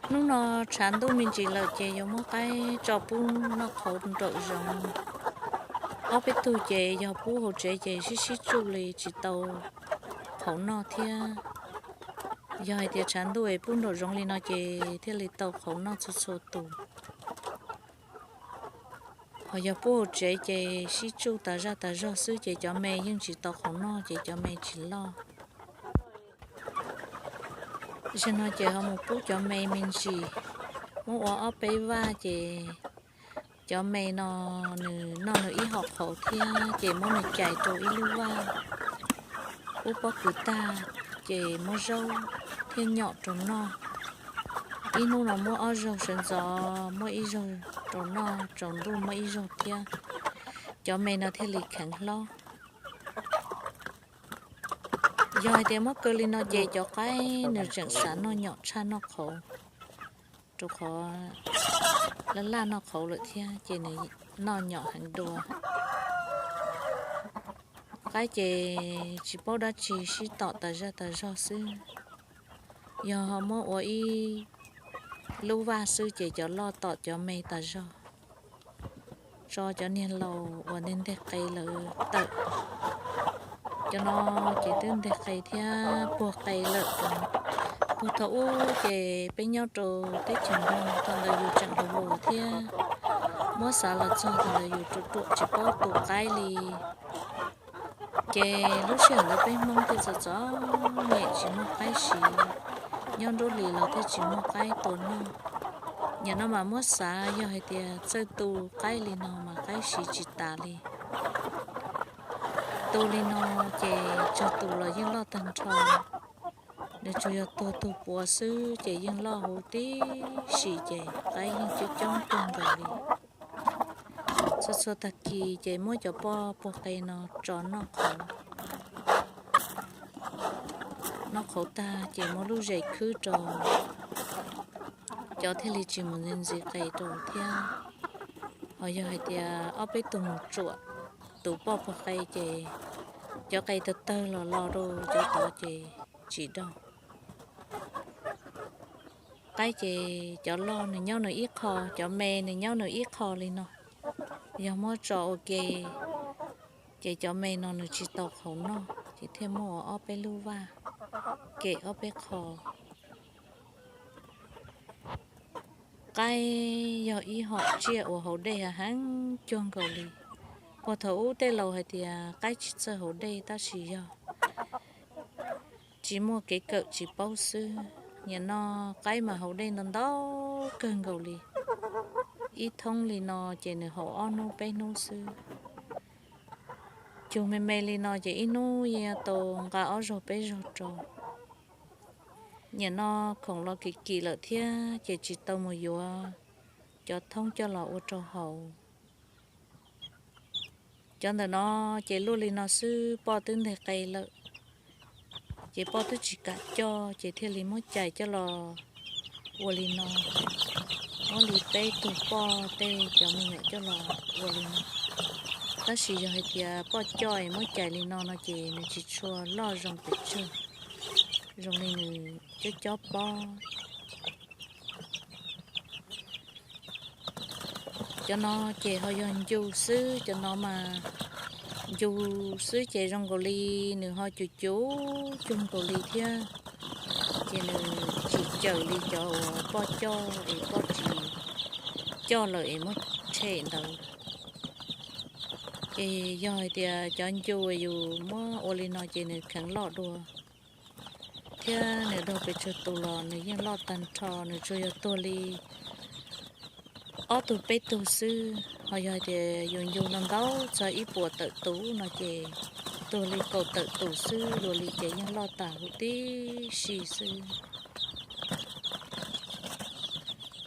Hnub no tshav ntuj me ntsis lawm ces yuav muab qaib tso pub noj qhauv nraum zoov. Ob peb tug ces yog pub hauv tsev ces sib sib tsuj li tsis tau qhauv noj thiab. Yog hais tias tshav ntuj es pub nraum zoov li no ces thiaj li tau qhauv noj txhua txhua tus. Ho yog pub hauv tsev ces sib tsuj tas zaj tas zog xwb ces cov me yeej tsis tau qhauv noj ces cov me tsis loj. Zaum no ces ho mus pub cov me me ntsis, muab ua ob peb vaj ces cov me no nws noj nws ib hom qhauv thiab ces muab nws cais rau ib lub vaj, pub pob kws tag ces muab zaub thiab nyom rau noj. Ib hnub no muab ob zaug sawv ntxov, muab ib zaug rau noj, tsaus ntuj muab ib zaug thiab, cov me no thiaj li kheev hlob. Yog hais tias muab kaw li no ces cov qaib nws tseem xav noj nyom tshaj noj qhauv, rau qhov laj laj noj qhauv lawm thiab ces nws noj nyom heev dua. Qaib ces tsis paub dab tsi, sib tom tas zaj tas zog xwb. Yog ho muab ua ib lub vaj xwb ces cov loj tom cov me tas zog, tso cov niag laus uas nteg nteg qe lawm tawm. Cov no ces twb nteg qe thiab puag qe lawm. Puag thaum ub ces peb nyob rau teb chaws Nplog thaum ntawd yus tseem hluas hluas thiab, muab xav los txog thaum ntawd yus ruam ruam tsis paub tu qaib li. Ces lub sij hawm ntawd peb Hmoob thiaj txom txom nyem tsis muaj qaib siv, nyob nruab hlis los thiaj tsis muaj qaib tua noj. Nim no mas muab xav yog hais tias txawj tu qaib li no mas qaib siv tsis tas li. Tu li no ces tsawg tus los yeej loj tag nrho. Nws tsuas yog tuag tug puav xwb ces yeej loj huv tib si ces qaib yeej coob coob kawg nkaus li. Txhua txhua tag kis ces muab cov poj puag qe no tso noj qhauv. Noj qhauv tag ces muab lub zes khwb rau, cov thiaj li tsis mus ntxiv ntxiv qe rau thiab. Ho yog hais tias ob peb tug mus tsuam tus poj puag qe ces cov qe tawg tawg los los rau cov tod ces tsis dau. Qaib ces cov loj nws nyob nws ib qho, cov me nws nyob nws ib qho li no. Yog muab tso ua ke ces cov me no nws tsis tau qhauv noj ces thiaj muab ua ob peb lub vaj, kem ob peb qho. Qaib yog ib hom tsiaj uas haus dej heev cuag nkaus li. Puag thaum ub tej laus hais tias qaib tsis txawj haus dej tab sis yog tsis muaj kev kawm tsis paub xwb. Nim no qaib mas haus dej ntau ntau kawg nkaus li. Ib thoob li no ces nws haus ob hnub peb hnub xwb. Cug me me li no ces ib hnub yeej tau nqa ob zaug peb zaug rau. Nim no khoom los kim kim lawm thiab ces tsis tau mus yuav cov thoob coj los ua rau haus. Cov ntawm no ces luaj li no xwb, poj twb nteg qe lawm, ces poj twb tsis kam coj ces thiaj li muab cais coj los ua li no. Muab li peb tug poj tej cov me nyuam coj los ua li no. Tab sis yog hais tias poj coj es muab cais li no no ces nws tsis tshua loj zoo pes tsawg, zoo li nws cob cob pob. Cov no ces ho yog ncu xwb, cov no mas ncu xwb ces zoo nkaus li nws ho cuv cuv cuag nkaus li thiab. Ces nws tsis cawm li cov uas poj coj es poj tsis coj lawm es muab tshem ntawd. Es yog hais tias cov ncu yus muab ua li no ces nws kheev loj dua, thiab nws daug pes tsawg tus los nws yeej loj tag nrho, nws tsuas yog tuag li ob tug peb tug xwb. Ho yog hais tias yus ncu no ntau txog ib puas tawm tus no ces tuag li kaum tawm tus xwb, luag li ces yeej loj tas huv tib si xwb.